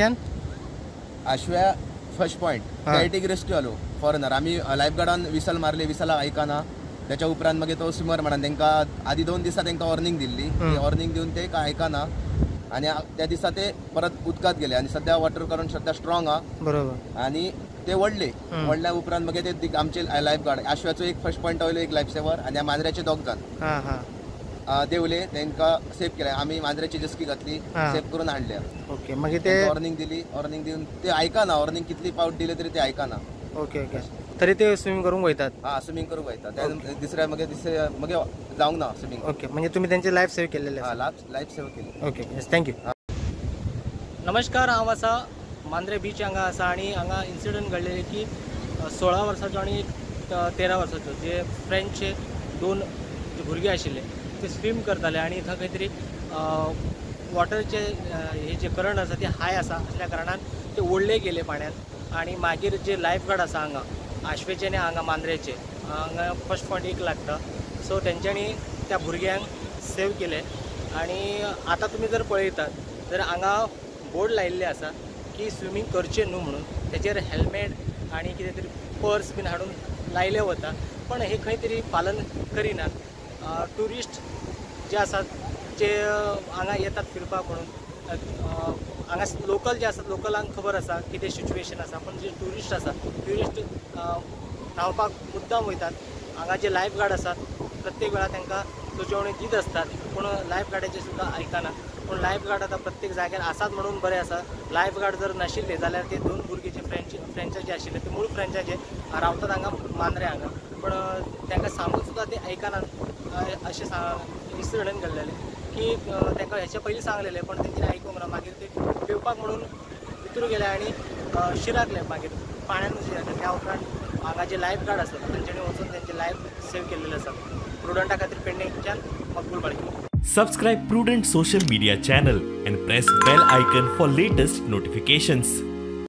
आशव्या first point direct rescue आलो foreigner. आमी life गार्डान whistle मारले, विसलाक आयकना. त्याच्या उपरांत मागीर तो स्विमर म्हणून तांकां आदी 2 दिसा तांकां वॉर्निंग दिल्ली, वॉर्निंग दिवन ते आयकना आनी त्या दिसा ते परत उदकांत गेले आनी सद्या वॉटर करंट सद्या स्ट्रॉंग आहा. बरोबर. आनी ते वडले, वडल्या उपरांत मागीर ते आमचे लायफ गार्ड आशव्याचो एक फर्स्ट पॉयंट वयलो एक लायफ सेवर आनी मांद्र्याचे 2 जाण देवले, तांकां सेफ केले. आमी मांद्र्याची जस्की घातली, सेफ करून हाडले. ओके. मागीर ते वॉर्निंग दिली, वॉर्निंग दिवन ते आयकना, वॉर्निंग कितली पावट दिले तरी ते आयकना. Okay okay. तरी ते स्विमिंग करूंक वयतात? हा, स्विमिंग करूंक वयतात. दुसऱ्या मागीर दुसरे मागीर जावंक ना स्विमिंग. ओके, म्हणजे तुम्ही त्यांचे लायफ सेव्ह केलेले? हा, लायफ सेव्ह केली. Okay, thank you. नमस्कार, हांव आसा मांद्रे बीच हांगा आसा आनी हांगा इन्सिडंट घडलेले की 16 वर्साचो आनी 13 वर्साचो जे फ्रेंचचे 2 जे भुरगे आशिल्ले ते स्विम करताले आनी थंय खंय तरी वॉटरचे हे जे करंट आसा ते हाय आसा असल्या कारणान ते ओडले गेले पाण्यान. आनी मागीर जे लायफ गार्ड आसा हांगा आशवेचे आनी हांगा मांद्रेचे हांगा फर्स्ट पॉयंट एक लागता, सो तेंच्यांनी त्या भुरग्यांक सेव केले. आनी आतां तुमी जर पळयतात तर हांगा बोर्ड लायिल्ले आसा की स्विमींग करचें न्हू म्हणून, तेचेर हेल्मेट आनी कितें तरी पर्स बीन हाडून लायले वता, पण हे खंय तरी पालन करिनात. ट्युरिस्ट जे आसात जे हांगा येतात फिरपाक म्हणून, हांगा लोकल जे आसात लोकलांक खबर आसा कितें सिच्युएशन आसा, पण जे ट्युरिस्ट आसा ट्युरिस्ट न्हांवपाक मुद्दाम वयतात. हांगा जे लायफ गार्ड आसात प्रत्येक वेळार तांकां सुचोवणी दीत आसतात, पूण लायफ गार्डाचे सुद्दां आयकना. पूण लायफ गार्ड आतां प्रत्येक जाग्यार आसात म्हणून बरें आसा. लायफ गार्ड जर नाशिल्ले जाल्यार ते 2 भुरगे जे फ्रेंचाचे आशिल्ले ते मूळ फ्रेंचाचे रावतात हांगा मांद्रे हांगा, पण तांकां सांगून सुद्दां ते आयकनात अशें इन्सिडंट घडलेलें की तांकां हेच्या पयलीं सांगलेलें पण तेंच्यांनी आयकूंक ना. मागीर ते पेंवपाक म्हणून भितर गेले आनी शिराकले, मागीर पाण्यान शिराकले. त्या उपरांत हांगा जे लायफ गार्ड आसात तेंच्यांनी वचून तेंचे लायफ सेव केल्लेले आसात. प्रुडंटा खातीर पेडणेच्यान Maqbool Balki. Subscribe Prudent social media channel and press bell icon for latest notifications.